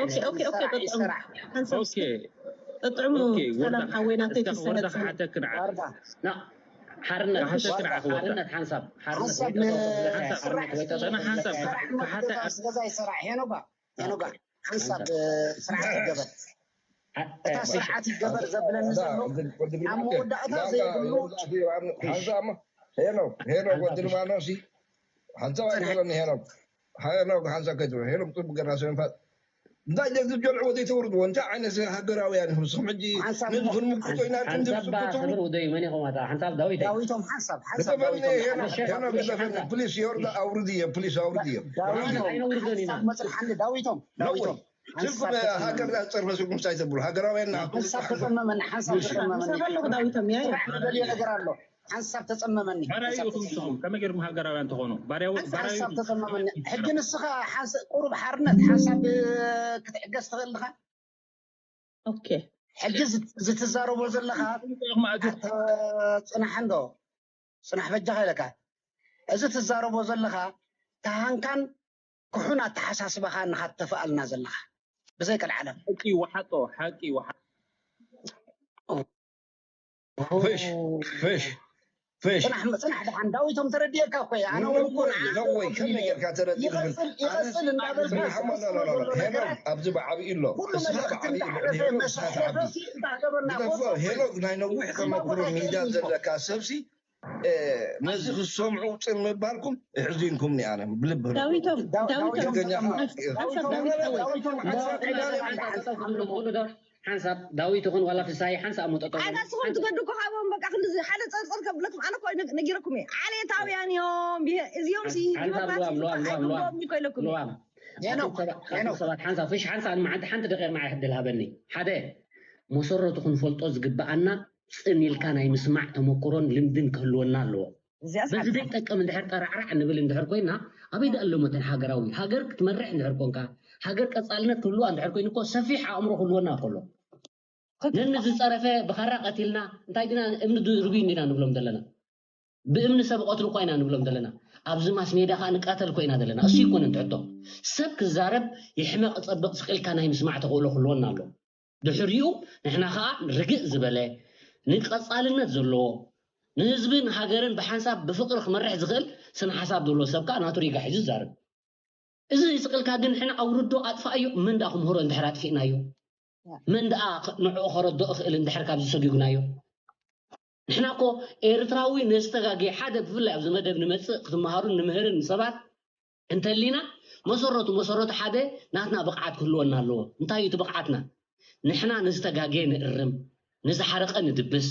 ኦኬ ኦኬ ኦኬ። ይሰራዕ ጠጥዑሙ ኦኬ ሰላም ወርዳ ሓወይና እስካ ወርዳ ተይትሰለጥ ክሓተክ ንዓኻ ወርዳ ና ሓርነት ክሓተክ ንዓኻ ወርዳ ሓርነት ሓንሳብ ሓርነት ሓንሳብ ወይ ተጠቕሙ ሓርነት ንስራሕ ወይ ተጠቕሙ ንሓንሳብ ስራሕ ክሓተ መገዛስ ገዛ ይሰራሕ ሄኖጋ ሄኖጋ ሓንሳብ ስርዓት ይገበር እታ ሓ- ስርዓት ይገበር ዘብለኒ ዘሎ ኣብ መወዳእታ ዘይብሉ ሓንሳማ ሄኖክ ሄኖክ ወዲ ልባኖሲ ሓንሳብ ኣይትብለኒ ሄኖክ ሄኖክ ሓንሳብ ከይትብለ ሄኖክ ፅቡቅ ገርና ሰንፋት እንታይ ደዚ ጀልዕዎ ዘይተውርድዎ እንታይ ዓይነት ሃገራውያን ኢኹም ንስኹም ሕጂ ሓንሳብ ነዚ ክንምክቶ ኢና ኢልኩም ሓንሳብ ባ ትምስክቱ ክብር ውደይ መን ኢኹም ኣታ ሓንሳብ ዳዊት ዳዊቶም ሓንሳብ ሓንሳብ ግደፈኒ ዳዊቶም ሄኖክ ሓንሳብ ሄኖክ ግደፈኒ ፕሊስ የወርዳ ኣውርድዮ ፕሊስ ኣውርድዮ ዳዊቶም ኣይነውርዶን ኢና ሓንሳብ መፅልሓኒ ዳዊቶም ነወይ ዳዊቶም ሓንሳብ ስልኩም ሃገር ዳፀርፈ ስልኩም እንታይ ተብሉ ሃገራውያን ሓንሳብ ተፀመመኒ ሓንሳብ ተፀመመኒ ሰበሎ ዳዊቶም ያ ስራሕ ዝደልዮ ነገር ኣሎ ሓንሳብ ተፀመመኒ ባርያ ሓንሳብ ኢኹም ተፀመመኒ ንስኹም ከመይ ገርኩም ሃገራውያን ትኾኑ ባርያዊ ባርያዊ ሓንሳብ ተፀመመኒ ሕጂ ንስኻ ሓንሳብ ቁሩብ ሓርነት ሓንሳብ ክትሕገዝ ትኽእል ዲኻ ኦኬ ሕጂ ዝት- ዝትዛረቦ ዘለኻ ኢኹም ኣእትኹም ኣተ ፅናሕ እንዶ ፅናሕ በጃኻ ኢለካ እዚ ትዛረቦ ዘለኻ ተሃንካን ክሑን ኣተሓሳስባኻ ንኻ ተፈኣልና ዘለኻ ብዘይ ቀልዓለም ሓቂ ወሓጦ ሓቂ ወሓጦ ፍሽ ፍሽ ፍሽ ፅናሕ ፅናሕ ደሓን ዳዊቶም ተረዲኤካ እኮ እየ። ኣነ እውን እኮ ንዓ ነወይ ከመይ ጌርካ ተረዲእ ይቐፅል ይቐፅል እናበልካ ዝቐፅል ዘሎ ነገራት ኣብዚ ብዓብዩ ኣሎ ኩሉ እስኻ መልእኽቲ ብዓብዩ እንዳሕለፈ ሄኖክ መሳሕለፈ ሳትዓቢ ሲ እንዳ ሃገርና ግደፎ ቦቶ ሄኖክ ናይ ነዊሕ ተመክሮ ሚድያ ዘለካ ሰብሲ ነዚ ክሰምዑ ፅን ምባልኩም እሕዚንኩምኒ ኣነ ብልቢ ዳዊቶም ዳው- ዳዊቶም ዳዊቶም ደገኛ ተጠመ- ሓቂ እዩ። ዳዊቶም ሓንሳብ ዳዊት ሓወይ ዳዊቶም ሓንሳብ ትኽእሉ ዶ ሓንሳብ ዳዊት ይኹን ዋላ ፍሳይ ሓንሳብ መጠጦ ኣነ ንስኹም ትገዱ እኮ ካብኦም በቃ ክንዲ ሓደ ፀርፀር ከብለኩም ኣነ እኮ ነግ- ነጊረኩም እየ ዓሌታውያን እዮም ብሄ- እዚኦም ሲ ሓንሳብ ልዋም ልዋም ልዋም ልዋም ኣይግብኦም እኮ ኢለኩም እየ ልዋም ሄኖክ ኣቱም ሰባት- ሄኖክ ኣቱም ሰባት ሓንሳብ ፍሽ ሓንሳብ ንመዓልቲ ሓንቲ ደቂቕ ንዓይ ዕድል ሃበኒ ሓደ መሰረቱ ክንፈልጦ ዝግበኣና ፅን ኢልካ ናይ ምስማዕ ተመክሮን ልምድን ክህልወና ኣለዎ እዚኣስ በዚ ሓቂ ዘይጠቅም እንድሕር ጠራዕራዕ ንብል እንድሕር ኮይና ኣበይ ደኣ ኣሎ መተን ሃገራዊ ሃገር ክትመርሕ እንድሕር ኮንካ ሃገር ቀፃልነት ክህልዋ እንድሕር ኮይኑ እኮ ሰፊሕ ኣእምሮ ክህልወና ከሎ ነኒ ዝፀረፈ ብኻራ ቀቲልና እንታይ ዲና እምኒ ርጉይ እንዲና ንብሎም ዘለና ብእምኒ ሰብ ቀትሉ እኳ ኢና ንብሎም ዘለና ኣብዚ ማስ ሜዳ ከዓ ንቃተል እኮ ኢና ዘለና እሱ ይኮነ እንትሕቶ ሰብ ክዛረብ ይሕመቅ ፀብቅ ስቂልካ ናይ ምስማዕ ተኽእሎ ክህልወና ኣሎ ድሕሪኡ ንሕና ከዓ ርግእ ዝበለ ንቀፃልነት ዘለዎ ንህዝብን ሃገርን ብሓንሳብ ብፍቅሪ ክመርሕ ዝኽእል ስነ ሓሳብ ዘለዎ ሰብ ከዓ ናቱ ሪጋ ሒዙ ይዛረብ እዚ ስቅልካ ግን ሕና ኣውርዶ ኣጥፋእዮ መን ደኣ ክምህሮ እንድሕር ኣጥፊእናዮ መን ደኣ ንዕኡ ከረድኦ ክእል እንድሕር ካብዚ ሰጊጉናዮ ንሕና እኮ ኤርትራዊ ነዝተጋግየ ሓደ ብፍላይ ኣብዚ መደብ ንመፅእ ክትመሃሩን ንምህርን ንሰባት እንተሊና መሰረቱ መሰረቱ ሓደ ናትና ብቕዓት ክህልወና ኣለዎ እንታይ እዩ እቲ ብቕዓትና ንሕና ንዝተጋግየ ንእርም ንዝሓረቐ ንድብስ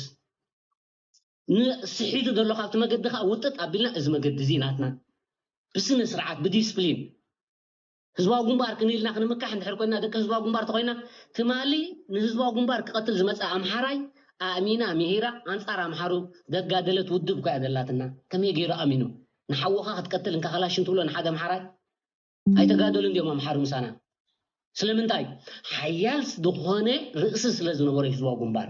ንስሒቱ ዘሎ ካብቲ መገዲ ከዓ ውጥጥ ኣቢልና እዚ መገዲ እዚ ናትና ብስነ ስርዓት ብዲስፕሊን ህዝባዊ ግንባር ክንኢልና ክንምካሕ እንድሕር ኮይና ደቂ ህዝባዊ ግንባር ተኮይና ትማሊ ንህዝባዊ ግንባር ክቀትል ዝመፀ ኣምሓራይ ኣእሚና ምሂራ ኣንፃር ኣምሓሩ ዘጋደለት ውድብ እኳ እያ ዘላትና ከመይ ገይሩ ኣሚኑ ንሓውካ ክትቀትል እንካ ከላሽን ትብሎ ንሓደ ኣምሓራይ ኣይተጋደሉ እንዲዮም ኣምሓሩ ምሳና ስለምንታይ ሓያል ዝኾነ ርእሲ ስለ ዝነበረ ህዝባዊ ግንባር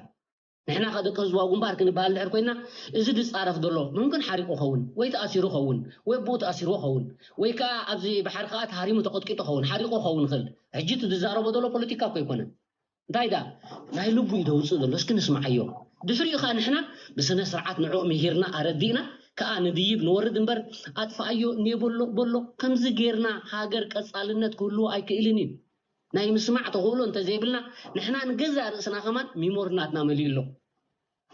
ንሕና ከ ደቂ ህዝባዊ ግንባር ክንበሃል ድሕር ኮይና እዚ ዝፃረፍ ዘሎ ምምክን ሓሪቁ ኸውን ወይ ተኣሲሩ ኸውን ወይ ኣቦኡ ተኣሲርዎ ኸውን ወይ ከዓ ኣብዚ ባሕሪ ከዓ ተሃሪሙ ተቐጥቂጡ ኸውን ሓሪቁ ኸውን ይኽእል ሕጂ እቲ ዝዛረቦ ዘሎ ፖለቲካ እኮ ኣይኮነን እንታይ ዳ ናይ ልቡ እዩ ደውፅእ ዘሎ እስኪ ንስማዓዮ ድሕሪኡ ከዓ ንሕና ብስነ ስርዓት ንዕኡ ምሂርና ኣረዲእና ከዓ ንድይብ ንወርድ እምበር ኣጥፍኣዮ እኔ በሎ በሎ ከምዚ ጌርና ሃገር ቀፃልነት ክህልዎ ኣይክእልን እዩ ናይ ምስማዕ ተኽእሎ እንተዘይብልና ንሕና ንገዛእ ርእስና ከማን ሚሞሪ ናትና መሊኡ ኣሎ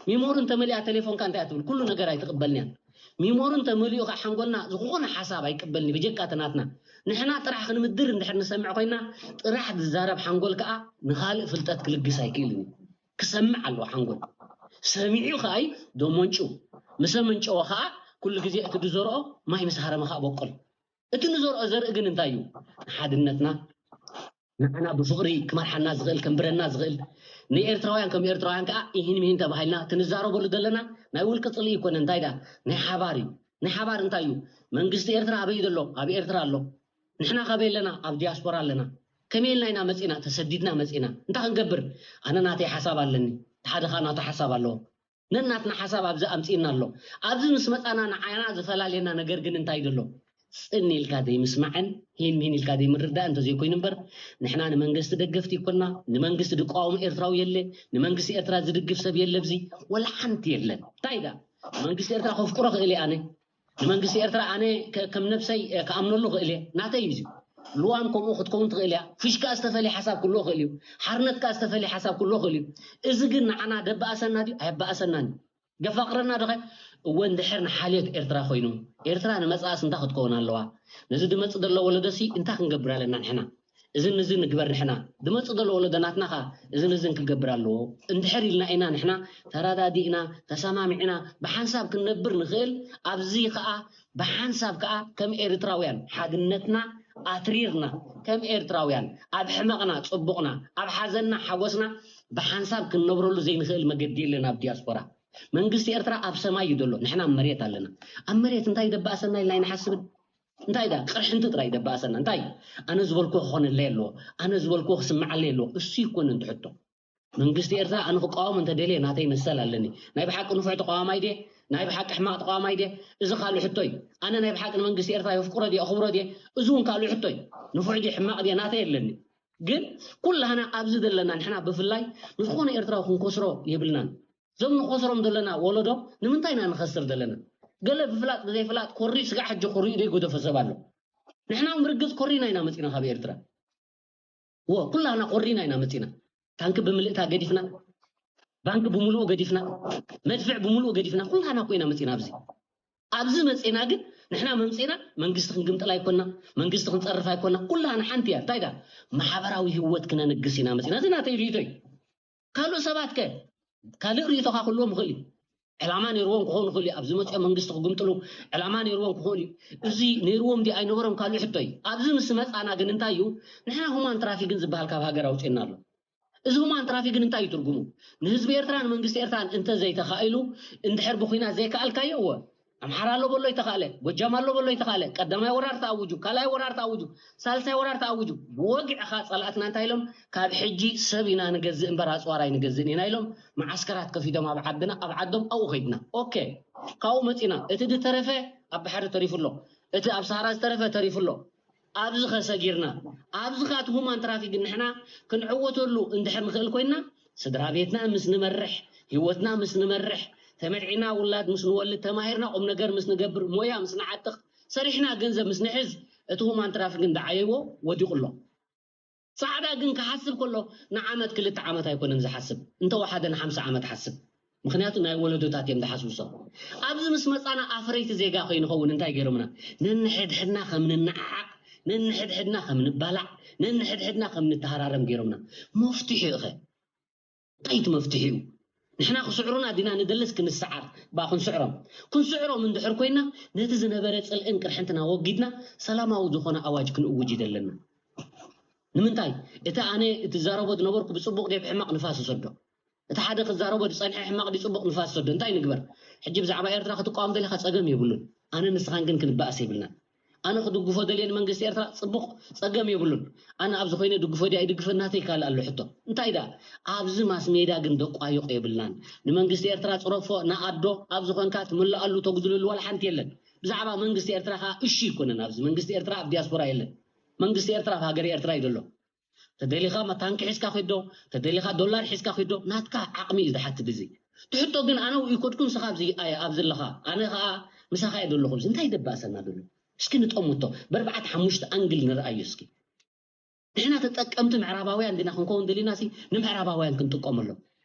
ሚሞሪ እንተመሊኣ ቴሌፎንካ እንታይ ትብል ኩሉ ነገር ኣይትቕበልንያ ሚሞሪ እንተመሊኡ ከዓ ሓንጎልና ዝኾነ ሓሳብ ኣይቅበልኒ ብጀካ እቲ ናትና ንሕና ጥራሕ ክንምድር እንድሕር ንሰምዕ ኮይና ጥራሕ ዝዛረብ ሓንጎል ከዓ ንኻልእ ፍልጠት ክልግስ ኣይክእልን እዩ ክሰምዕ ኣለዎ ሓንጎል ሰሚዑ ከዓ እዩ ደመንጭው ምስ ኣመንጨወ ከዓ ኩሉ ግዜ እቲ ዝዘርኦ ማይ ምስ ሃረመ ከዓ በቁል እቲ ንዘርኦ ዘርኢ ግን እንታይ እዩ ንሓድነትና ንዓና ብፍቕሪ ክመርሓና ዝኽእል ከንብረና ዝኽእል ንኤርትራውያን ከም ኤርትራውያን ከዓ ኢሂን ምሂን ተባሂልና እቲ ንዛረበሉ ዘለና ናይ ውልቂ ፅልኢ ይኮነ እንታይ ዳ ናይ ሓባር እዩ ናይ ሓባር እንታይ እዩ መንግስቲ ኤርትራ ኣበይ ዘሎ ኣብ ኤርትራ ኣሎ ንሕና ካበይ ኣለና ኣብ ዲያስፖራ ኣለና ከመይ ኢልና ኢና መፂና ተሰዲድና መፂና እንታይ ክንገብር ኣነ ናተይ ሓሳብ ኣለኒ ሓደ ከዓ ናቱ ሓሳብ ኣለዎ ነናትና ሓሳብ ኣብዚ ኣምፂእና ኣሎ ኣብዚ ምስ መፃና ንዓና ዝፈላልየና ነገር ግን እንታይ ዘሎ ጽን ኢልካ ዘይምስማዕን ሂን ሚን ኢልካ ዘይምርዳእ እንተዘይኮይኑ እምበር፣ ንሕና ንመንግስቲ ደገፍቲ ይኮና፣ ንመንግስቲ ዝቃወሙ ኤርትራዊ የለ፣ ንመንግስቲ ኤርትራ ዝድግፍ ሰብ የለ፣ ኣብዚ ወላ ሓንቲ የለን። እንታይ ዳ መንግስቲ ኤርትራ ከፍቅሮ ክእል እየ ኣነ፣ ንመንግስቲ ኤርትራ ኣነ ከ- ከም ነብሰይ እ፣ ክኣምነሉ ክእል እየ። ናተይ እዩ እዚ። ልዋም ከምኡ ክትከውን ትኽእል እያ። ፍሽካ ዝተፈልየ ሓሳብ ክህልዎ ክእል እዩ። ሓርነት ከኣ ዝተፈልየ ሓሳብ ክህልዎ ክእል እዩ። እዚ ግን ንዓና ደባኣሰና ድዩ? ኣየባኣሰናን እዩ። ገፋቕረና ዶኸ? እወ፣ እንድሕር ንሓልዮት ኤርትራ ኮይኑ፣ ኤርትራ ንመጻእስ እንታይ ክትከውን ኣለዋ? ነዚ ድመጽእ ዘሎ ወለዶሲ እንታይ ክንገብር ኣለና ንሕና? እዝን እዝን ንግበር ንሕና። ድመጽእ ዘሎ ወለዶ ናትና ኸኣ እዝን እዝን ክገብር ኣለዎ እንድሕር ኢልና ኢና ንሕና ተረዳዲእና፣ ተሰማሚዕና፣ ብሓንሳብ ክንነብር ንኽእል። ኣብዚ ኸኣ ብሓንሳብ ከኣ ከም ኤርትራውያን ሓድነትና ኣትሪርና፣ ከም ኤርትራውያን ኣብ ሕመቕና ጽቡቕና፣ ኣብ ሓዘንና ሓጎስና ብሓንሳብ ክንነብረሉ ዘይንኽእል መገዲ የለን ኣብ ዲያስፖራ። መንግስቲ ኤርትራ ኣብ ሰማይ እዩ ዘሎ፣ ንሕና ኣብ መሬት ኣለና። ኣብ መሬት እንታይ ይደባእሰና ኢልና ኣይንሓስብን። እንታይ ዳ ቅርሕንቲ ጥራይ ይደባእሰና። እንታይ ኣነ ዝበልኩ ክኾነለይ ኣለዎ፣ ኣነ ዝበልኩ ክስምዓለይ ኣለዎ። እሱ ይኮነን ትሕቶ። መንግስቲ ኤርትራ ኣነ ክቃወም እንተደልየ ናተይ መሰል ኣለኒ። ናይ ብሓቂ ንፉዕ ተቃዋማይ ድየ? ናይ ብሓቂ ሕማቕ ተቃዋማይ ድየ? እዚ ካልእ ሕቶ እዩ። ኣነ ናይ ብሓቂ ንመንግስቲ ኤርትራ የፍቅሮ ድየ? ኣኽብሮ ድየ? እዚ እውን ካልእ ሕቶ እዩ። ንፉዕ ድየ? ሕማቕ ድየ? ናተይ ኣለኒ። ግን ኩላህና ኣብዚ ዘለና ንሕና ብፍላይ ንዝኾነ ኤርትራዊ ክንከስሮ የብልናን። እዞም ንኸስሮም ዘለና ወለዶ ንምንታይ ኢና ንኸስር ዘለና? ገለ ብፍላጥ ብዘይፍላጥ ኮሪ ስጋዕ ሕጂ ኮሪኡ ዘይጎደፈ ሰብ ኣሎ። ንሕና እውን ርግጽ ኮሪና ኢና መጺና ካብ ኤርትራ። ወ ኩላና ቆሪና ኢና መፂና። ታንክ ብምልእታ ገዲፍና፣ ባንክ ብምሉኡ ገዲፍና፣ መድፍዕ ብምሉኡ ገዲፍና፣ ኩላና እኮ ኢና መፂና ኣብዚ። ኣብዚ መፂና ግን ንሕና መምፂና መንግስቲ ክንግምጥል ኣይኮና፣ መንግስቲ ክንፀርፍ ኣይኮና። ኩላና ሓንቲ እያ። እንታይ ዳ ማሕበራዊ ህይወት ክነንግስ ኢና መፂና። እዚ ናተይ ርእይቶ እዩ። ካልእ ሰባት ከ ካልእ ርእይቶኻ ክህልዎም ይኽእል እዩ። ዕላማ ነይርዎም ክኾኑ ይኽእል እዩ። ኣብዚ መፅኦም መንግስቲ ክግምጥሉ ዕላማ ነይርዎም ክኾኑ እዩ። እዚ ነይርዎም ድዩ ኣይነበሮም ካልእ ሕቶ እዩ። ኣብዚ ምስ መፃና ግን እንታይ እዩ ንሕና ሁማን ትራፊግን ዝበሃል ካብ ሃገር ኣውፅእና ኣሎ። እዚ ሁማን ትራፊግን እንታይ እዩ ትርጉሙ? ንህዝቢ ኤርትራ ንመንግስቲ ኤርትራን እንተዘይተኻኢሉ እንድሕር ብኩናት ዘይከኣልካዮ እወ ኣምሓራ ኣሎ በሎ ይተኻእለ፣ ጎጃም ኣሎ በሎ ይተኻእለ። ቀዳማይ ወራር ተኣውጁ፣ ካልኣይ ወራር ተኣውጁ፣ ሳልሳይ ወራር ተኣውጁ። ብወግዕኻ ፀላእትና እንታይ ኢሎም ካብ ሕጂ ሰብ ኢና ንገዝእ እምበር ኣፅዋር ኣይንገዝእን ኢና ኢሎም መዓስከራት ከፊቶም ኣብ ዓድና ኣብ ዓዶም ኣብኡ ከይድና ኦኬ ካብኡ መፂና እቲ ዝተረፈ ኣብ ባሕሪ ተሪፉ ኣሎ እቲ ኣብ ሰሃራ ዝተረፈ ተሪፉ ኣሎ ኣብዚ ከሰጊርና ኣብዚ ከ እቲ ሁማን ትራፊክ ንሕና ክንዕወተሉ እንድሕር ንኽእል ኮይና ስድራ ቤትና ምስ ንመርሕ ህይወትና ምስ ንመርሕ ተመርዒና ውላድ ምስ ንወልድ ተማሂርና ቁም ነገር ምስ ንገብር ሞያ ምስ ንዓጥቕ ሰሪሕና ገንዘብ ምስ ንሕዝ እቲ ሁማን ትራፊክ እንዳዓየዎ ወዲቑ ኣሎ ጻዕዳ ግን ክሓስብ ከሎ ንዓመት ክልተ ዓመት ኣይኮነን ዝሓስብ እንተወሓደ ንሓምሳ ዓመት ሓስብ ምኽንያቱ ናይ ወለዶታት እዮም ዝሓስቡ ሰብ ኣብዚ ምስ መጻና ኣፍረይቲ ዜጋ ከይንኸውን እንታይ ገይሮምና ነንሕድሕድና ከም ንነዓዓቕ ነንሕድሕድና ከም ንባላዕ ነንሕድሕድና ከም ንተሃራረም ገይሮምና መፍትሒ እኸ እንታይ እቲ መፍትሒ እዩ ንሕና ክስዕሩና ዲና ንደልስ ክንሰዓር ባ ክንስዕሮም ክንስዕሮም እንድሕር ኮይና ነቲ ዝነበረ ጽልእን ቅርሕንትና ወጊድና ሰላማዊ ዝኾነ ኣዋጅ ክንእውጅ ይደለና ንምንታይ እቲ ኣነ እትዛረቦ ዝነበርኩ ብጽቡቕ ድየ ብሕማቕ ንፋስ ይሰዶ እቲ ሓደ ክዛረቦ ዝጸንሐ ሕማቕ ድዩ ጽቡቕ ንፋስ ይሰዶ እንታይ ንግበር ሕጂ ብዛዕባ ኤርትራ ክትቃወም ደሊኻ ጸገም የብሉን ኣነ ንስኻን ግን ክንበኣስ የብልናን ኣነ ክድግፎ ደልየ ንመንግስቲ ኤርትራ ጽቡቕ ጸገም የብሉን ኣነ ኣብዚ ኮይነ ድግፎ ድያ ኣይድግፈ ናተይ ካልእ ኣሎ ሕቶ እንታይ ደኣ ኣብዚ ማስ ሜዳ ግን ደቋይቕ የብልናን ንመንግስቲ ኤርትራ ጽረፎ ንኣዶ ኣብዚ ኮንካ ትምልኣሉ ተጉድለሉ ዋላ ሓንቲ የለን ብዛዕባ መንግስቲ ኤርትራ ከኣ እሺ ይኮነን ኣብዚ መንግስቲ ኤርትራ ኣብ ዲያስፖራ የለን መንግስቲ ኤርትራ ኣብ ሃገር ኤርትራ እዩ ዘሎ ተደሊኻ ታንኪ ሒዝካ ኪዶ ተደሊኻ ዶላር ሒዝካ ኪዶ ናትካ ዓቕሚ እዩ ዝሓትት እዚ ትሕቶ ግን ኣነ ውእኮድኩ ንስኻ ኣብዚ ኣየ ኣብዚ ኣለኻ ኣነ ኸዓ ምሳኻ እየ ዘለኹ ኣብዚ እንታይ ይደባእሰና ዘሎ እስኪ ንጠምቶ በርባዕተ ሓሙሽተ ኣንግል ንርኣዮ እስኪ ንሕና ተጠቀምቲ ምዕራባውያን ዲና ክንከውን ደሊና ሲ ንምዕራባውያን ክንጥቀመሎም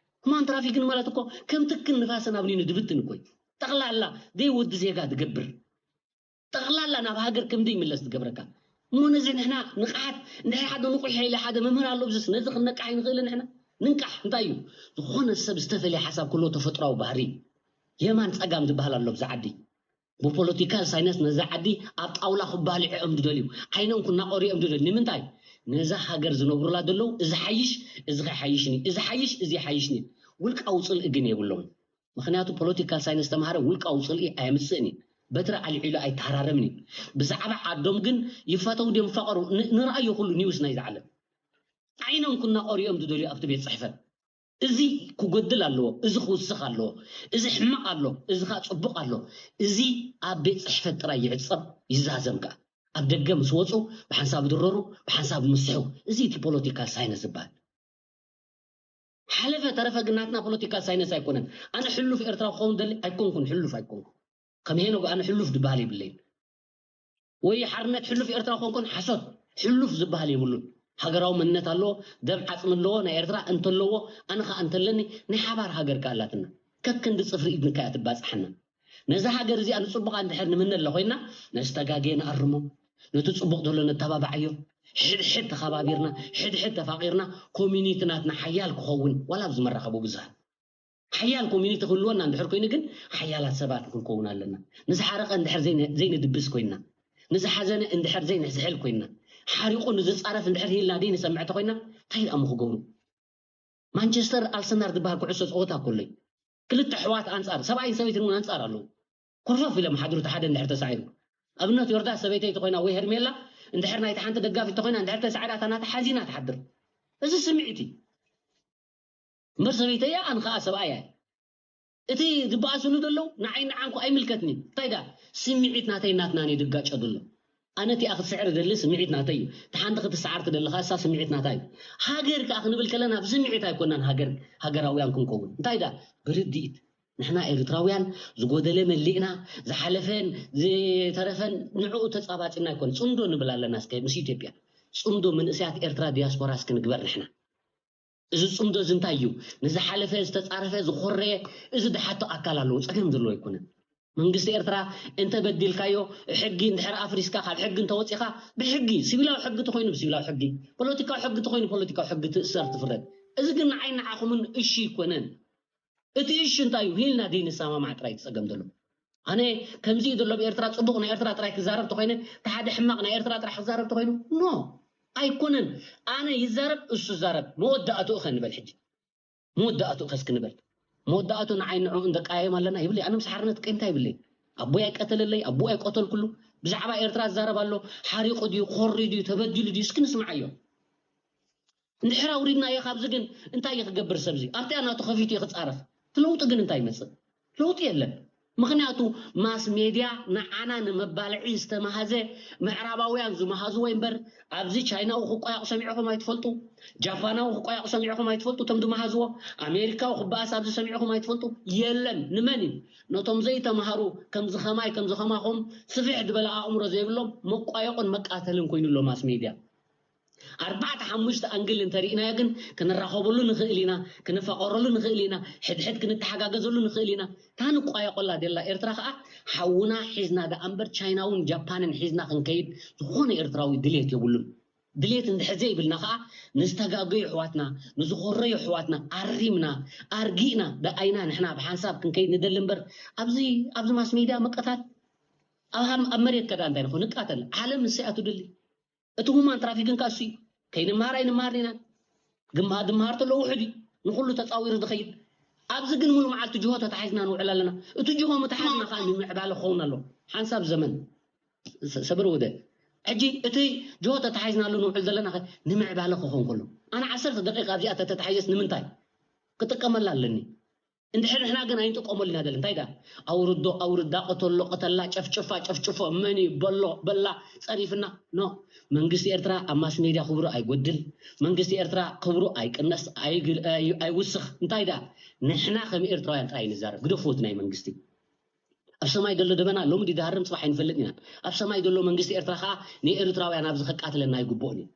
ሁማን ትራፊክን ማለት እኮ ከም ትክን ንፋስን ኣብ ንዩ ንድብትን እኮ እዩ ጠቕላላ ደይ ወዲ ዜጋ ትገብር ጠቕላላ ናብ ሃገር ከም ዘይምለስ ትገብረካ እሞ ነዚ ንሕና ንቕሓት እንድሕር ሓደ ንቑሕ ኢለ ሓደ መምህር ኣሎ ብዙስ ነዚ ክንነቃሕ ይንኽእል ንሕና ንንቃሕ እንታይ እዩ ዝኾነ ሰብ ዝተፈለየ ሓሳብ ክሎ ተፈጥራዊ ባህሪ የማን ፀጋም ዝበሃል ኣሎ ብዛ ዓዲ ብፖለቲካል ሳይነስ ነዛ ዓዲ ኣብ ጣውላ ክባልዑ እዮም ዝደልዩ ዓይኖም ክናቆሩ እዮም ዝደልዩ ንምንታይ ነዛ ሃገር ዝነብሩላ ዘለዉ እዚ ሓይሽ እዚ ከይሓይሽኒ እዚ ሓይሽ እዚ ይሓይሽኒ ውልቃዊ ፅልኢ ግን የብሎም ምኽንያቱ ፖለቲካል ሳይንስ ተምሃረ ውልቃዊ ፅልኢ ኣየምፅእን እዩ። በትሪ ኣልዒሉ ኣይተሃራረምን እዩ። ብዛዕባ ዓዶም ግን ይፋተው ድዮም ይፋቐሩ ንርኣዮ ኩሉ ኒውስ ናይዚ ዓለም። ዓይኖም ክናቐሩ እዮም ዝደልዩ ኣብቲ ቤት ፅሕፈት። እዚ ክጎድል ኣለዎ፣ እዚ ክውስኽ ኣለዎ፣ እዚ ሕማቕ ኣሎ፣ እዚ ከዓ ፅቡቕ ኣሎ። እዚ ኣብ ቤት ፅሕፈት ጥራይ ይዕፀብ ይዛዘም ከዓ። ኣብ ደገ ምስ ወፁ ብሓንሳብ ድረሩ፣ ብሓንሳብ ምስሑ። እዚ እቲ ፖለቲካል ሳይንስ ዝበሃል። ሓለፈ ተረፈ ግን ናትና ፖለቲካል ሳይንስ ኣይኮነን። ኣነ ሕሉፍ ኤርትራ ክኸውን ደሊ ኣይኮንኩን፣ ሕሉፍ ኣይኮንኩን። ከም ሄኖግ ኣነ ሕሉፍ ዝበሃል የብለይን። ወይ ሓርነት ሕሉፍ ኤርትራ ኮንኮን ሓሶት፣ ሕሉፍ ዝበሃል የብሉን። ሃገራዊ መንነት ኣለዎ፣ ደም ዓፅሚ ኣለዎ ናይ ኤርትራ እንተለዎ፣ ኣነ ከዓ እንተለኒ ናይ ሓባር ሃገር ከኣላትና። ከክንዲ ፅፍሪ ኢድንካ እያ ትባፅሓና። ነዛ ሃገር እዚኣ ንፅቡቓ እንድሕር ንምነለ ኮይና፣ ነስተጋግየ ንኣርሞ፣ ነቲ ፅቡቕ ዘሎ ነተባብዓዮ። ሕድሕድ ተኸባቢርና፣ ሕድሕድ ተፋቒርና፣ ኮሚኒቲ ናትና ሓያል ክኸውን ዋላ ኣብዚ መራኸቡ ብዙሃን ሓያል ኮሚኒቲ ክህልወና እንድሕር ኮይኑ ግን ሓያላት ሰባት ክንከውን ኣለና። ንዝሓረቐ እንድሕር ዘይንድብስ ኮይና፣ ንዝሓዘነ እንድሕር ዘይንዝሕል ኮይና፣ ሓሪቑ ንዝፃረፍ እንድሕር ሂልና ዘይንሰምዕ ተኮይና እንታይ ደኣ ምክገብሩ? ማንቸስተር ኣልሰናር ዝበሃል ኩዕሶ ፀወታ ኮለይ ክልተ ኣሕዋት ኣንፃር ሰብኣይን ሰበይትን እውን ኣንፃር ኣለዉ። ኮርፈፍ ኢሎም ሓድሩ እቲ ሓደ እንድሕር ተሳዒሩ ኣብነት ዮርዳስ ሰበይተይ ተኮይና ወይ ሄርሜላ እንድሕር ናይቲ ሓንቲ ደጋፊት ተኮይና እንድሕር ተሳዒራ እታ ናታ ሓዚና ትሓድር። እዚ ስምዒት እዩ። እምበር ሰበይተይ እያ ኣነ ከዓ ሰብኣይ እየ። እቲ ዝበኣሱኒ ዘለዉ ንዓይ ንዓንኩ ኣይምልከትኒ እንታይ ዳ ስምዒት ናተይ ናትናን እዩ ድጋጨ ዘሎ። ኣነ እቲኣ ክትስዕር ደሊ ስምዒት ናተይ እዩ። እቲ ሓንቲ ክትስዓር ትደሊ ከዓ እሳ ስምዒት ናታ እዩ። ሃገር ከዓ ክንብል ከለና ብስምዒት ኣይኮናን ሃገር ሃገራውያን ክንከውን እንታይ ዳ ብርድኢት ንሕና ኤርትራውያን ዝጎደለ መሊእና ዝሓለፈን ዝተረፈን ንዕኡ ተፃባፂና ኣይኮን ፅምዶ ንብል ኣለና እስከ ምስ ኢትዮጵያ ፅምዶ መንእሰያት ኤርትራ ዲያስፖራ እስኪ ንግበር ንሕና። እዚ ፅምዶ እዚ እንታይ እዩ? ንዝሓለፈ ዝተፃረፈ ዝኾረየ እዚ ድሓቶ ኣካል ኣለዎ ፀገም ዘለዎ ኣይኮነን። መንግስቲ ኤርትራ እንተበዲልካዮ ሕጊ እንድሕር ኣፍሪስካ ካብ ሕጊ እንተወፂኻ ብሕጊ ሲቪላዊ ሕጊ ተኮይኑ ብሲቪላዊ ሕጊ ፖለቲካዊ ሕጊ ተኮይኑ ፖለቲካዊ ሕጊ ትእሰር ትፍረድ። እዚ ግን ንዓይ ንዓኹምን እሺ ኣይኮነን። እቲ እሺ እንታይ እዩ? ሂልና ደይንሰማማዕ ጥራይ እቲ ፀገም ዘሎ። ኣነ ከምዚ እዩ ዘሎ ኣብ ኤርትራ ፅቡቕ ናይ ኤርትራ ጥራይ ክዛረብ ተኮይነ እቲ ሓደ ሕማቕ ናይ ኤርትራ ጥራሕ ክዛረብ ተኮይኑ ኖ ኣይኮነን። ኣነ ይዛረብ እሱ ዛረብ መወዳእትኡ ከ ንበል ሕጂ መወዳእትኡ ከ እስኪ ንበል። መወዳእቱ ንዓይ ንዕኡ እንደቃየም ኣለና ይብል ኣነ ምስ ሓርነት ቀይምታ ይብለይ። ኣቦይ ኣይቀተለለይ ኣቦኡ ኣይቀተልኩሉ ብዛዕባ ኤርትራ ዝዛረብ ኣሎ። ሓሪቑ ድዩ ኮሪ ድዩ ተበዲሉ ድዩ እስኪ ንስምዓዮ። እንድሕር ኣውሪድናዮ ካብዚ ግን እንታይ እዩ ክገብር ሰብዚ ኣብቲኣ ናቱ ከፊቱ እዩ ክፃረፍ። እቲ ለውጢ ግን እንታይ ይመፅእ? ለውጢ የለን። ምክንያቱ ማስ ሜድያ ንዓና ንመባልዒ ዝተማሃዘ ምዕራባውያን ዝመሃዝዎ እምበር ኣብዚ ቻይናዊ ክቋየቑ ሰሚዕኹም ኣይትፈልጡ። ጃፓናዊ ክቋየቑ ሰሚዕኹም ኣይትፈልጡ እቶም ዝመሃዝዎ። ኣሜሪካዊ ክበኣስ ኣብዚ ሰሚዕኹም ኣይትፈልጡ። የለን። ንመን እዩ? ነቶም ዘይተምሃሩ ከምዚ ከማይ ከምዚ ከማኹም ስፍሕ ዝበለ ኣእምሮ ዘይብሎም መቋየቑን መቃተልን ኮይኑ ኣሎ ማስ ሜድያ። ኣርባዕተ ሓሙሽተ ኣንግል እንተሪእናዮ ግን ክንራኸበሉ ንኽእል ኢና፣ ክንፋቐረሉ ንኽእል ኢና፣ ሕድሕድ ክንተሓጋገዘሉ ንኽእል ኢና። እታ ንቋየቆላ ደላ ኤርትራ ከዓ ሓውና ሒዝና ደኣ እምበር ቻይና እውን ጃፓንን ሒዝና ክንከይድ ዝኾነ ኤርትራዊ ድሌት የብሉን። ድሌት እንድሕር ዘይብልና ከዓ ንዝተጋገዩ ኣሕዋትና ንዝኾረዩ ኣሕዋትና ኣሪምና ኣርጊእና ደኣይና ንሕና ብሓንሳብ ክንከይድ ንደሊ እምበር ኣብዚ ኣብዚ ማስ ሜድያ መቀታት ኣብ መሬት ከዳ እንታይ ንኾ ንቃተል ዓለም ንስያ ትድሊ እቲ ሁማን ትራፊክን ካሱ እዩ። ከይንምሃር ኣይንምሃር ኢና። ግማ ድምሃር ተሎ ውሕድ እዩ። ንኩሉ ተፃዊሩ ዝኸይድ ኣብዚ ግን ሙሉ መዓልቲ ጅሆ ተታሒዝና ንውዕል ኣለና። እቲ ጅሆ ምትሓዝና ከዓ ንምዕባለ ክኸውን ኣሎ። ሓንሳብ ዘመን ሰብር ውደ ሕጂ እቲ ጅሆ ተታሒዝናሉ ንውዕል ዘለና ንምዕባለ ክኸውን ከሎ ኣነ ዓሰርተ ደቂቃ ኣብዚኣ ተተታሒዘስ ንምንታይ ክጥቀመላ ኣለኒ? እንድሕር ንሕና ግን ኣይንጥቀመሉ ኢና ደለ እንታይ ዳ ኣውርዶ ኣውርዳ ቅተሎ ቅተላ ጨፍጭፋ ጨፍጭፎ መን እዩ በሎ በላ ፀሪፍና ኖ መንግስቲ ኤርትራ ኣብ ማስ ሜድያ ክብሩ ኣይጎድል መንግስቲ ኤርትራ ክብሩ ኣይቅነስ ኣይውስኽ እንታይ ዳ ንሕና ከም ኤርትራውያን ጥራይ ንዛረብ ግደፍዎ እቲ ናይ መንግስቲ ኣብ ሰማይ ዘሎ ደበና ሎሚ ድዳሃርም ፅባሕ ኣይንፈልጥ ኢና ኣብ ሰማይ ዘሎ መንግስቲ ኤርትራ ከዓ ንኤርትራውያን ኣብዚ ከቃትለና ኣይግብኦን እዩ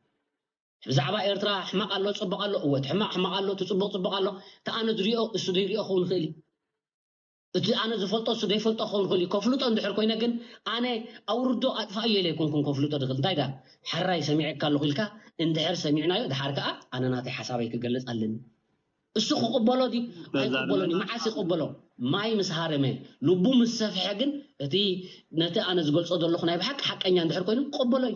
ብዛዕባ ኤርትራ ሕማቕ ኣሎ ፅቡቕ ኣሎ እወ እቲ ሕማቕ ሕማቕ ኣሎ እቲ ፅቡቕ ፅቡቕ ኣሎ እቲ ኣነ ዝሪኦ እሱ ዘይሪኦ ክኸውን ይኽእል እዩ እቲ ኣነ ዝፈልጦ እሱ ዘይፈልጦ ክኸውን ይኽእል እዩ ከፍልጦ እንድሕር ኮይነ ግን ኣነ ኣውርዶ ኣጥፋእዮ ኢለ ኣይኮንኩን ከፍልጦ ዝኽእል እንታይ ዳ ሕራይ ሰሚዐካ ኣለኹ ኢልካ እንድሕር ሰሚዕናዮ ድሓር ከዓ ኣነ ናተይ ሓሳበይ ክገልፅ ኣለኒ እሱ ክቕበሎ ድዩ ኣይቅበሎን እዩ መዓስ ይቕበሎ ማይ ምስ ሃረመ ልቡ ምስ ሰፍሐ ግን እቲ ነቲ ኣነ ዝገልፆ ዘለኹ ናይ ብሓቂ ሓቀኛ እንድሕር ኮይኑ ክቕበሎ እዩ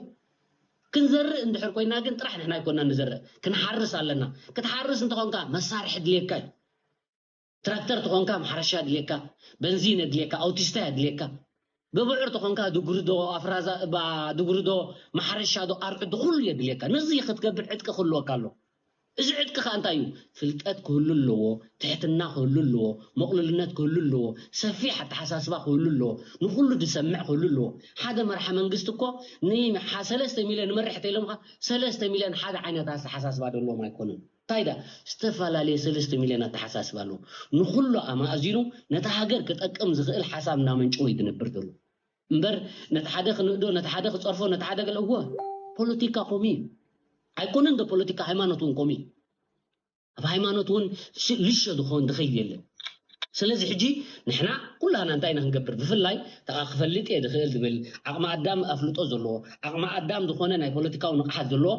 ክንዘርእ እንድሕር ኮይና ግን ጥራሕ ንሕና ኣይኮና ንዘርእ ክንሓርስ ኣለና ክትሓርስ እንተኾንካ መሳርሒ ድልየካ እዩ ትራክተር ተኾንካ ማሕረሻ ድልየካ በንዚን የድልየካ ኣውቲስታ የድልየካ ብብዑር ተኾንካ ድጉሪ ዶ ኣፍራዛ ድጉሪ ዶ ማሕረሻ ዶ ኣርዑ ዶ ኩሉ የድልየካ ነዚ ክትገብር ዕጥቂ ክህልወካ ኣሎ እዚ ዕጥቂ ከዓ እንታይ እዩ? ፍልጠት ክህሉ ኣለዎ፣ ትሕትና ክህሉ ኣለዎ፣ መቕልልነት ክህሉ ኣለዎ፣ ሰፊሕ ኣተሓሳስባ ክህሉ ኣለዎ፣ ንኩሉ ዝሰምዕ ክህሉ ኣለዎ። ሓደ መራሒ መንግስቲ እኮ ንሓ ሰለስተ ሚልዮን ንመርሕ ተኢሎምካ ሰለስተ ሚልዮን ሓደ ዓይነት ኣተሓሳስባ ዘለዎም ኣይኮኑን። እንታይ ዳ ዝተፈላለየ ሰለስተ ሚልዮን ኣተሓሳስባ ኣለዎ። ንኩሉ ኣማእዚኑ ነታ ሃገር ክጠቅም ዝኽእል ሓሳብ እናመንጨወ እዩ ዝነብር ዘሎ። እምበር ነቲ ሓደ ክንእዶ፣ ነቲ ሓደ ክፀርፎ፣ ነቲ ሓደ ገለ እወ ፖለቲካ ከምኡ እዩ። ኣይኮነን ዶ ፖለቲካ፣ ሃይማኖት እውን ከምኡ እዩ። ኣብ ሃይማኖት እውን ሽ- ልሾ ዝኸውን ዝኸይድ የለን። ስለዚ ሕጂ ንሕና ኩላና እንታይ ኢና ክንገብር? ብፍላይ ተኣ ክፈልጥ እየ ዝኽእል ዝብል ዓቕሚ ኣዳም ኣፍልጦ ዘለዎ ዓቕሚ ኣዳም ዝኾነ ናይ ፖለቲካዊ ንቕሓት ዘለዎ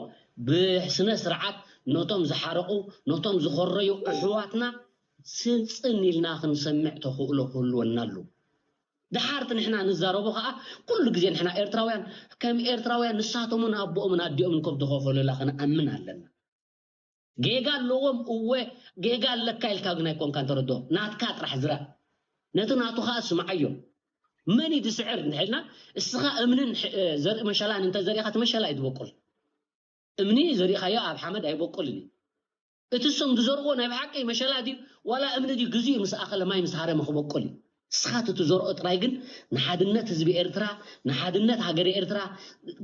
ብስነ ስርዓት ነቶም ዝሓረቑ ነቶም ዝኾረዩ ኣሕዋትና ስንፅን ኢልና ክንሰምዕ ተኽእሎ ክህልወና ኣሉ። ድሓርቲ ንሕና ንዛረቦ ከዓ ኩሉ ግዜ ንሕና ኤርትራውያን ከም ኤርትራውያን ንሳቶምን ኣቦኦምን ኣዲኦምን ከም ተኸፈሉላ ክንኣምን ኣለና። ጌጋ ኣለዎም እወ፣ ጌጋ ኣለካ ኢልካ ግን ኣይኮንካን ተረድኦ። ናትካ ጥራሕ ዝራእ፣ ነቲ ናቱ ከዓ ስምዓዮ። መን እዩ ዝስዕር እንድሕልና እስኻ እምንን ሕ- ዘርኢ መሸላን እንተዘሪእኻ እቲ መሸላ እዩ ዝበቁል። እምኒ ዘሪእኻዮ ኣብ ሓመድ ኣይበቁልን እዩ። እቲ እሶም ዝዘርዎ ናይ ብሓቂ መሸላ ድዩ ዋላ እምኒ ድዩ? ግዜኡ ምስ ኣኸለ ማይ ምስ ሃረመ ክበቁል እዩ። ንስኻ እቲ ትዘርኦ ጥራይ ግን ንሓድነት ህዝቢ ኤርትራ ንሓድነት ሃገረ ኤርትራ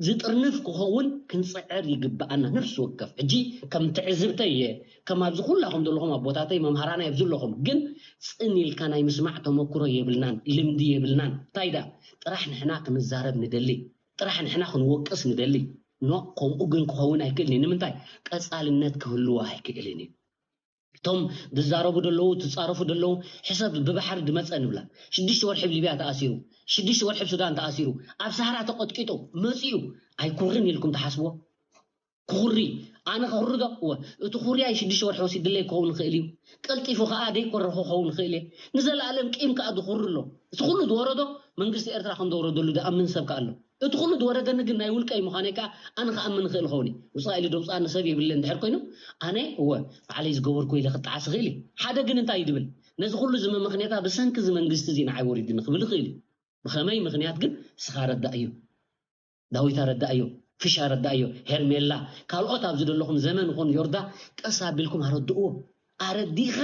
ዝጥርንፍ ክኸውን ክንፅዕር ይግብኣና። ነፍሲ ወከፍ ሕጂ ከም ትዕዝብተይ እየ ከም ኣብዚ ኩላኹም ዘለኹም ኣቦታተይ መምሃራና የብዝለኹም ግን ፅን ኢልካ ናይ ምስማዕ ተመክሮ የብልናን ልምዲ የብልናን። እንታይ ዳ ጥራሕ ንሕና ክንዛረብ ንደሊ ጥራሕ ንሕና ክንወቅስ ንደሊ። ኖ ከምኡ ግን ክኸውን ኣይክእልን እዩ። ንምንታይ ቀፃልነት ክህልዎ ኣይክእልን እዩ። እቶም ዝዛረቡ ደለዉ ትፃረፉ ደለዉ ሕሰብ ብባሕሪ ድመፀ ንብላ ሽዱሽተ ወርሒ ብ ሊብያ ተኣሲሩ ሽዱሽተ ወርሒ ብ ሱዳን ተኣሲሩ ኣብ ሳህራ ተቐጥቂጡ መፂኡ ኣይኩርን ኢልኩም ትሓስብዎ? ክኹሪ ኣነ ክኹሪ ዶ እወ እቲ ኩርያይ ሽዱሽተ ወርሒ ወሲድለይ ክኸውን ይኽእል እዩ። ቀልጢፉ ከዓ ደይኮረኹ ክኸውን ይኽእል እየ። ንዘለኣለም ቂም ከዓ ዝኹሪ ኣሎ። እቲ ኩሉ ዝወረዶ መንግስቲ ኤርትራ ከም ዘውረደሉ ዝኣምን ሰብ ከዓ ኣሎ። እቲ ኩሉ ዝወረደኒ ግን ናይ ውልቀይ ምዃነይ ከዓ ኣነ ክኣምን ይኽእል ይኸውን እዩ። ውፃእ ኢሉ ደውፃኒ ሰብ የብለ እንድሕር ኮይኑ ኣነ እወ ባዕለይ ዝገበርኩ ኢለ ክጠዓስ ይኽእል እዩ። ሓደ ግን እንታይ እዩ ዝብል ነዚ ኩሉ ዝመመኽንያታ ብሰንኪ እዚ መንግስቲ እዚ ንዓይ ወሪድኒ ክብል ይኽእል እዩ። ብኸመይ ምኽንያት ግን እስኻ ረዳእ እዩ። ዳዊት ኣረዳእዮ፣ ፍሽ ኣረዳእዮ፣ ሄርሜላ፣ ካልኦት ኣብዚ ዘለኹም ዘመን ኾን ዮርዳ ቀስ ኣቢልኩም ኣረድእዎ። ኣረዲእኻ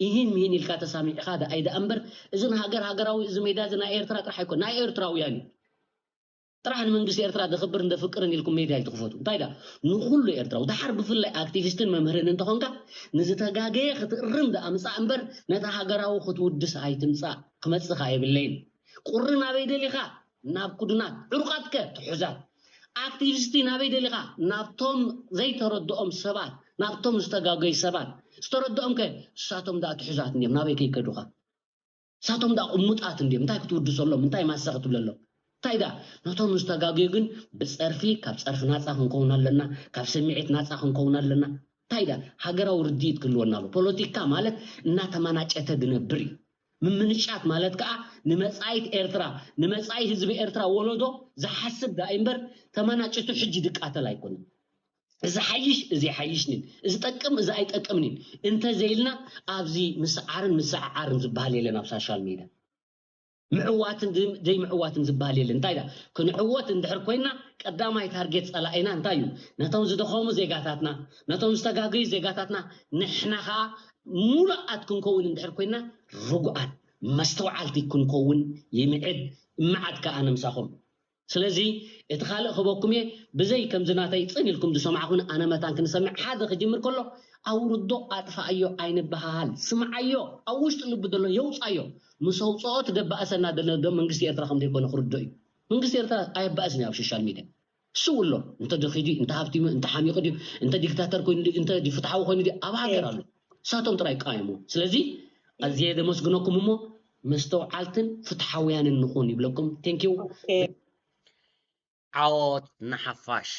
ይህን ምሂን ኢልካ ተሳሚዕኻ ደኣይ ደኣ እምበር እዚ ንሃገር ሃገራዊ እዚ ሜዳ እዚ ናይ ኤርትራ ጥራሕ ኣይኮን ናይ ኤርትራውያን እዩ። ጥራሕ ንመንግስቲ ኤርትራ ደኽብርን ደፍቅርን ኢልኩም ሜድያ ኣይትኽፈቱ። እንታይ ዳ ንኹሉ ኤርትራዊ ደሓር ብፍላይ ኣክቲቪስትን መምህርን እንተኾንካ ንዝተጋገየ ክትእርም ደኣ ምጻእ እምበር ነታ ሃገራዊ ክትውድስ ኣይትምጻእ። ክመጽኻ የብለይን። ቁሪ ናበይ ደሊኻ ናብ ኩዱናት ዕሩቃትከ ትሑዛት ኣክቲቪስቲ ናበይ ደሊኻ ናብቶም ዘይተረድኦም ሰባት ናብቶም ዝተጋገዩ ሰባት ዝተረድኦም ከ እሳቶም ደኣ ትሑዛት እንዲዮም ናበይ ከይከዱኻ እሳቶም ደኣ ቁሙጣት እንዲዮም እንታይ ክትውድሰሎም እንታይ ማሰ ክትብለሎም እንታይ ደኣ ነቶም ዝተጋገዩ ግን ብፀርፊ ካብ ፀርፊ ናፃ ክንከውን ኣለና ካብ ስምዒት ናፃ ክንከውን ኣለና እንታይ ደኣ ሃገራዊ ርድኢት ክህልወና ኣሎ ፖለቲካ ማለት እናተመናጨተ ዝነብር እዩ ምምንጫት ማለት ከዓ ንመፃኢት ኤርትራ ንመፃኢ ህዝቢ ኤርትራ ወለዶ ዝሓስብ ዳኣ እምበር ተመናጭቱ ሕጂ ድቃተል ኣይኮነን። እዚ ሓይሽ እዚ ሓይሽንን እዚ ጠቅም እዚ ኣይጠቅምንን እንተዘይልና ኣብዚ ምስዓርን ምስዕዓርን ዝበሃል የለን ኣብ ሳሻል ሜድያ ምዕዋትን ዘይምዕዋትን ዝበሃል የለን እንታይ ዳ ክንዕወት እንድሕር ኮይና ቀዳማይ ታርጌት ፀላኢና እንታይ እዩ ነቶም ዝደኸሙ ዜጋታትና ነቶም ዝተጋገዩ ዜጋታትና ንሕና ከዓ ሙሉኣት ክንከውን እንድሕር ኮይና ርጉኣት መስተውዓልቲ ክንከውን ይምዕድ እምዓድ ከዓ ነምሳኹም ስለዚ እቲ ካልእ ክበኩም እየ ብዘይ ከምዚ ናተይ ፅን ኢልኩም ዝሰማዕኹን ኣነ መታን ክንሰምዕ ሓደ ክጅምር ከሎ ኣውርዶ ኣጥፋኣዮ ኣይንበሃሃል ስምዓዮ ኣብ ውሽጢ ልቢ ዘሎ የውፃዮ ምስ ኣውፅኦ ትደባእሰና ደለ ዶ መንግስቲ ኤርትራ ከም ዘይኮነ ክርዶ እዩ መንግስቲ ኤርትራ ኣየባእስን ኣብ ሶሻል ሚድያ ስው ኣሎ እንተ ደኺዱ እንተ ሃብቲሙ እንተ ሓሚቑ ድዩ እንተ ዲክታተር ኮይኑ ድዩ እንተ ፍትሓዊ ኮይኑ ድዩ ኣብ ሃገር ኣሎ ሳቶም ጥራይ ቃየሞ ስለዚ ኣዝየ ደመስግነኩም እሞ መስተውዓልትን ፍትሓውያንን ንኹን ይብለኩም ቴንኪው ዓወት ንሓፋሽ